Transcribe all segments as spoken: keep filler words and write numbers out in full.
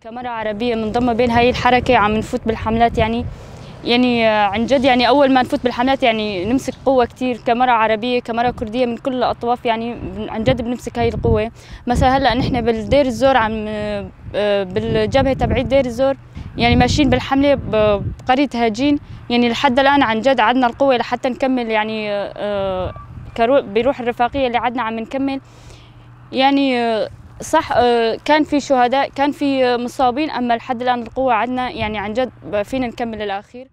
كمرأة عربية منضمة بين هاي الحركة عم نفوت بالحملات، يعني، يعني، آه، عن جد، يعني، أول ما نفوت بالحملات، يعني، نمسك قوة كتير كمرأة عربية، كمرأة كردية من كل الأطراف، يعني، بن-، عن جد بنمسك هاي القوة. مثلًا هلأ نحن بالدير الزور عم، آه، بالجبهة تبعية دير الزور، يعني، ماشيين بالحملة ب-، بقرية هجين، يعني، لحد الآن عن جد عدنا القوة لحتى نكمل، يعني، آه، كرو-، بروح الرفاقية اللي عدنا عم نكمل. يعني، آه، صح، آه، كان في شهداء، كان في، آه، مصابين، أما لحد الآن القوة عدنا، يعني، عن جد ب-، فينا نكمل للأخير.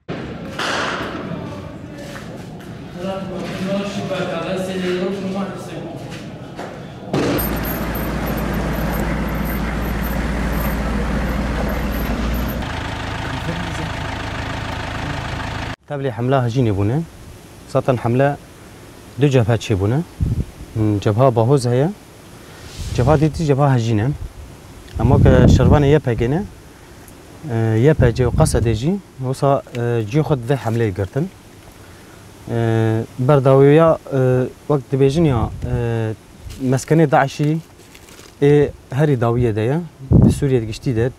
Tevlî hemla hejînê bûne. Zaten hemle du cebhe çêbûne. Cebha Bahoz heye. Cebha dîtî cebha hejîn e. Ema ke şervanê Y P G ne, e, Y P G û Qesedê jî wisa, e, cihê xwe di vê hemleyê girtin. E, berdawiya, e, wek dibêjin ya, e, meskenê DAIŞî ê herî dawiyê de ye, di Sûriyê giştî de,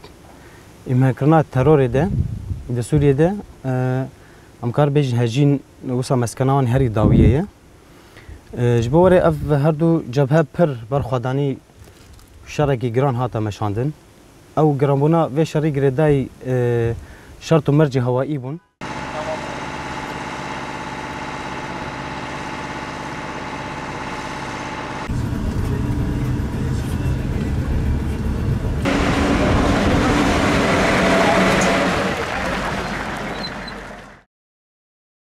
îmhekirina terorê de, di Sûriyê de, e, em kar bêjin hejîn wisa meskena wan herî dawiyê ye. E, ji bo were ev her du cebhe pir berxwedanî şerekî giran hate meşandin. Ew giranbûna vê şerî girêdayî, e, şert û mercê hewayî bûn.